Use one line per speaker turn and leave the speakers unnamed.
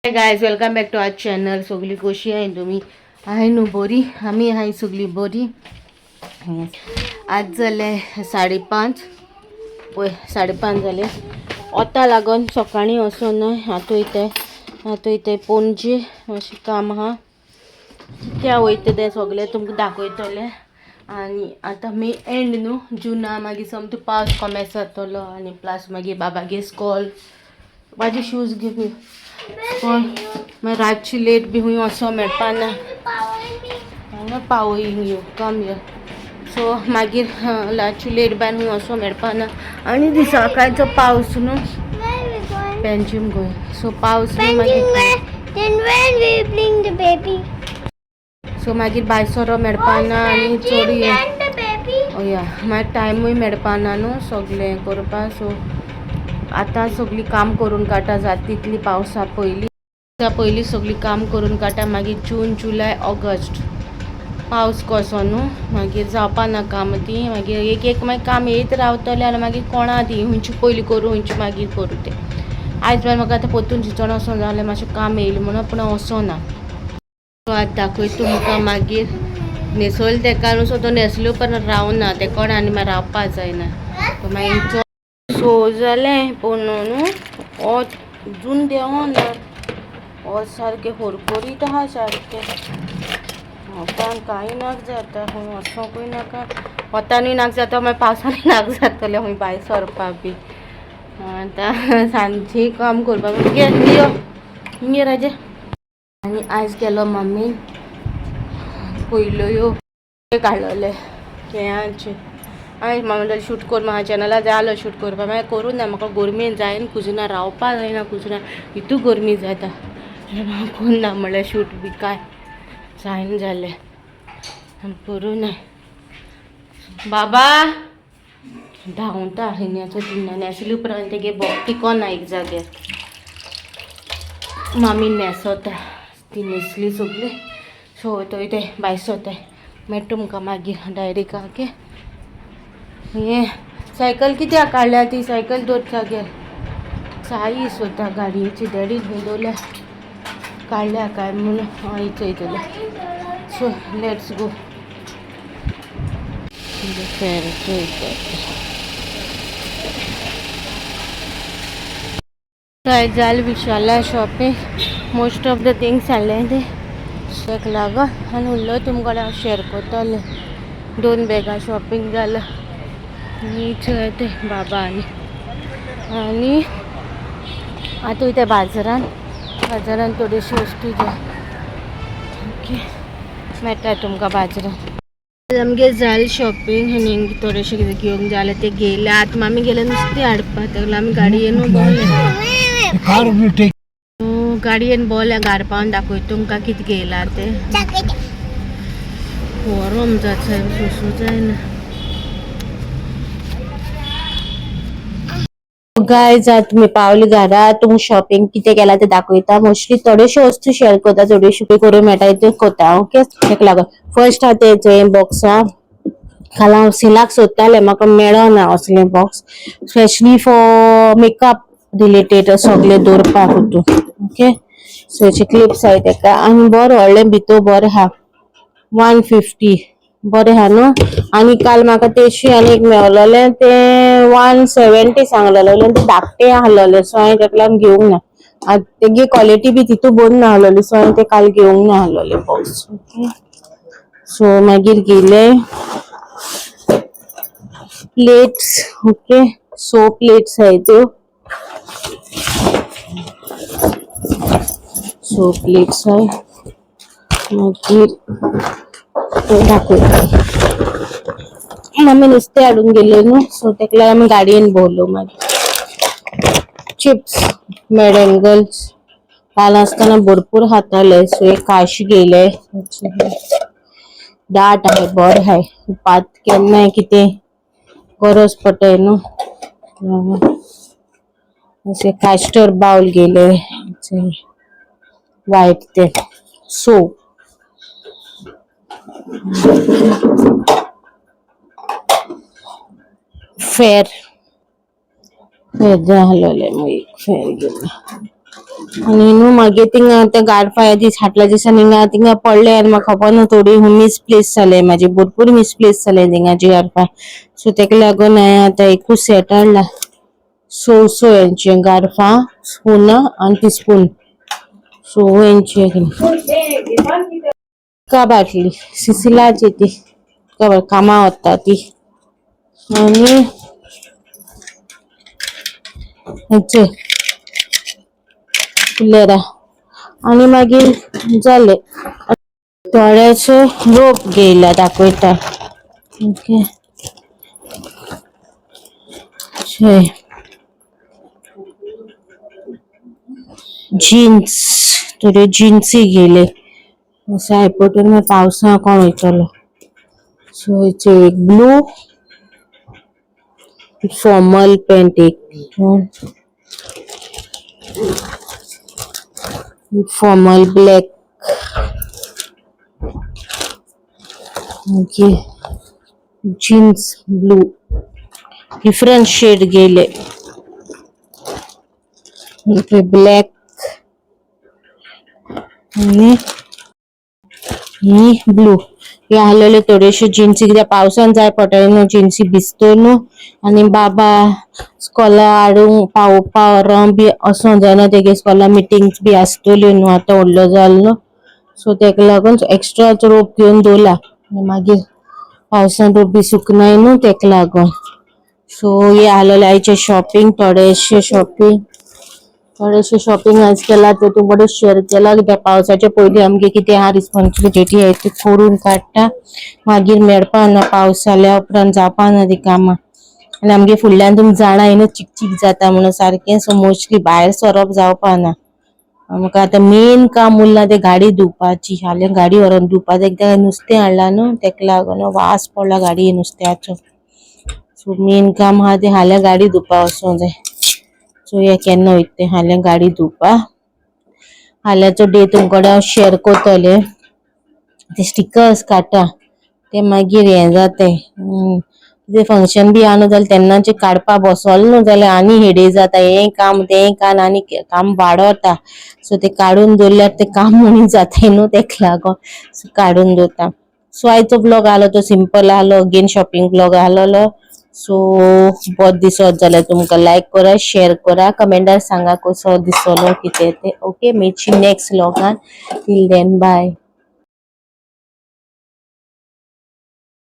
Hi guys, welcome back to our channel. सगळी कशी आहे तुम्ही? आहे न्हू बरी? आमी आहे सगळी बरी. आज जाले 5:30, पळय 5:30 जाले. वता लागून सकाळीं वचोन आतां वयताय, आतां वयताय पणजे. मातशें काम आहा, कित्याक वयता तें सगळें तुमकां दाखयतलें. आनी आतां मे एंड न्हू, जुना मागीर सोमतो पावस कॉमेस जातलो. आनी प्लस मागीर बाबागे स्कॉल, म्हाजे शूज घेवन स्कॉल, मागीर रातची लेट बी खूंय वचों मेळपा ना. हांगा पावय यो कम यो. सो मागीर रातची लेट बायन खूंय वचों मेळपा ना. आनी दिसा काळचो पावस न्हू. पेंजीम गोय. सो पावस न्हू मागीर.
Then when we bring the baby?
So मागीर भायर सोरो मेळपा ना आनी चड हें.
And the baby?
या, मागीर टायमूय मेळपा ना न्हू सगळें करपा. सो आतां सगळीं काम करून काडटा जाता तितली. पावसा पयलीं पयलीं सगळीं काम करून काडटा. मागीर जून, जुलय, ऑगस्ट पावस कसो न्हू, मागीर जावपा ना काम ती. मागीर एक एक मागीर काम येयत रावतलें आनी मागीर कोणा ती खंयची पयलीं करूं, खंयची मागीर करूं तें. आयज मागीर म्हाका आतां परतून चिंतून वचों जालें, मातशें काम येयलें म्हणून, पूण वचोना. सो आतां दाखयता तुमकां. मागीर न्हेसोल तेका न्हू, सो तो न्हेसले उपरांत रावना तें कोण आनी मागीर रावपा जायना. तो मागीर सो जालें, पूण न्हू वत जून देंवना, वत सारकें होरकोरीत आहा सारकें. वतान कांय नाका जाता, खंय वचोंकूय नाका. वतानूय नाका जाता, मागीर पावसानूय नाका जातलें खंय भायर सरपा बी. आतां सांजचें काम करपाक घे यो घे राजा. आनी आयज गेलो मम्मीन पयल्यो ह्यो काडलेले केळ्यांचे. आयज म्हाका म्हणटालें शूट कर, म्हाका चॅनला जाय आसलो शूट करपाक. मागीर करूं ना, म्हाका गरमेन जायना, कुजना रावपा जायना, कुजना इतू गरमी जाता. म्हाका कोण ना म्हणल्यार शूट बी काय जायना जालें, करूं ना. बाबा धांवता हिन्याचो तिन्ना न्हेसले उपरांत तेगे बोक टिकोना एक जाग्यार. मामी न्हेसोता, ती न्हेसली सगळी. सो थंय ते भायर सोताय, मागीर तुमकां मागीर डायरेक्ट. ओके, हें सायकल कित्याक काडल्या? ती सायकल दवर जाग्यार. साई सोदता गाडयेची, डॅडी खंय दवरल्या, काडल्या काय म्हणून. हय, चोयतले. So let's go. फेर चोयता. काय जालें विशाला shopping, most of the things हाडलें तें ताका लागून आनी उरलो तुमकां हांव शेअर करतलें. दोन बॅगां शॉपिंग जालां. आनी ते बाबा आनी आनी आतां वयता बाजारान. बाजारान थोड्योश्यो वस्तू जाय. ओके, मेळटा तुमकां बाजारान. आमगे जालें शॉपिंग आनी थोडेशें कितें घेवंक जालें तें घेयलें. आतां मामी गेले नुस्तें हाडपाक, ताका आमी गाडयेन भोंवले.
Car will take.
गाडयेन भोंवले, घार पावन दाखयता तुमकां कितें घेयलां तें. गरम जाता सायब, सोंसूं जायना. गायज, आतां तुमी पावले घरा. तुमकां शॉपिंग कितें केलां तें दाखयता. मोस्टली थोड्योश्यो वस्तू शेअर करता, थोड्योश्यो करूं मेळटा त्यो करता. ओके, ताका लागून फर्स्ट आहा तें बॉक्स आहा. काल हांव सिलाक सोदतालें, म्हाका मेळना असलें box, specially for makeup related सगळें दवरपाक हितून. ओके, सो हेचे क्लिप्स आहाय तेका आनी बरें व्हडलें भितर बरें आहा. 150, बरें आहा न्हू. आनी काल म्हाका तेशी आनी एक मेवलेलें, तें 170 सांगलेलें, तें धाकटें आहलेलें. सो हांवें तेका लागून घेवंक ना. आतां तेगे क्वॉलिटी बी तितू बरी नाहलेली, सो हांवें तें काल घेवंक ना आहलेलें बॉक्स. ओके, सो मागीर घेयले प्लेट्स. ओके, सो प्लेट्स आहाय त्यो, सो प्लेट्स आहाय. मागीर दाखयता, मामी नुस्तें हाडूंक गेले न्हू, सो तेका लागून आमी गाडयेन भोंवलो. मागीर चिप्स मेडेंगल्स काल आसतना भरपूर खाताले. सो एक काशी घेयले, दाट आहाय, बरें आहाय. पात केन्नाय कितें गरज पडटाय न्हू. अशें कास्टर बावल घेयले, वायट ते. सो फेर फेर जाय आहलोलें, मागीर फेर घेयलें. आनी न्हू मागीर थिंगा ते गारफा दीस हाटल्या दिसा हिंगा थिंगा पडले आनी म्हाका खबर ना थोडी मिसप्लेस जाले म्हाजी, भरपूर मिसप्लेस जाले थिंगाची गारफा. सो तेका लागून हांवें आतां एकूच सेट हाडला, 6 हेंचे गारफा, स्पून आनी टिस्पून. सो हेंचे का बाटली सिसिलाची ती खबर कामा वता ती. आनी हेचे कुलेरा आनी मागीर जाले. थोडेशे रोप घेयला, दाखयता. ओके, शे जीन्स, थोड्यो जिन्सी घेयले. एअरपोर्टार पावसा कोण वयतलो? सो हेचे एक ब्लू फॉर्मल पॅन्ट, एक दोन फॉर्मल ब्लॅक, मागीर जीन्स ब्लू, डिफरंट शेड घेयले, ब्लॅक आनी ही ब्लू. हे आहलेले थोडेशे जिन्सी, कित्याक पावसान जाय पडटले न्हू जिन्सी, भिजतो न्हू. आनी बाबा स्कॉला हाडूंक पावोवपा व्हरोंक बी वचोंक जायना, तेगे स्कॉला मिटिंग्स बी आसतल्यो न्हू, आतां व्हडलो जालो न्हू. सो तेका लागून एक्स्ट्रा रोप घेवन दवरला आनी मागीर पावसान रोप बी सुकनाय न्हू, तेका लागून. सो हे आहलेले आयचे शॉपिंग, थोडेशे शॉपिंग, थोडेशे शॉपिंग आज केला ते तुमकडे शेअर केला, कित्याक पावसाचे पयलीं आमगे कितें आहा रिस्पॉन्सिबिलिटी आहा ती करून काडटा, मागीर मेळपा ना, पावस जाल्या उपरांत जावपा ना ती कामां. आनी आमगे फुडल्यान तुमी जाणा न्हू चिकचीक जाता म्हणून सारकें. सो मोस्टली भायर सरप जावपा ना आमकां. आतां मेन काम उरलां तें गाडी धुवपाची. हाल्यां गाडी व्हरोन धुवपाक. एकदां नुस्तें हाडलां न्हू, तेका लागून वास पडला गाडये नुस्त्याचो. सो मेन काम आहा तें हाल्यां गाडी धुवपा वचोंक जाय. चोया केन्ना वयता तें हाल्यां गाडी धुवपा. हाल्याचो डे तुमकडे हांव शेअर करतलें. ते स्टिकर्स काडटा ते मागीर हें जाता, कितें फंक्शन बी आहा न्हू जाल्यार तेन्नाचे काडपा बसोल न्हू जाल्यार आनी हेडे जाता, हें काम तें काम आनी काम वाडता. सो ते काडून दवरल्यार ते काम उणी जाता न्हू, तेका लागून सो काडून दवरता. सो आयचो ब्लॉग आहलो तो सिंपल आहलो, अगेन शॉपिंग ब्लॉग आहलोलो. सो बरो दिसत जाल्यार तुमकां लायक करा, शेअर करा, कमेंटार सांगा कसो दिसलो कितें ते. ओके, मेळची नेक्स्ट व्लॉगान. Till then, bye.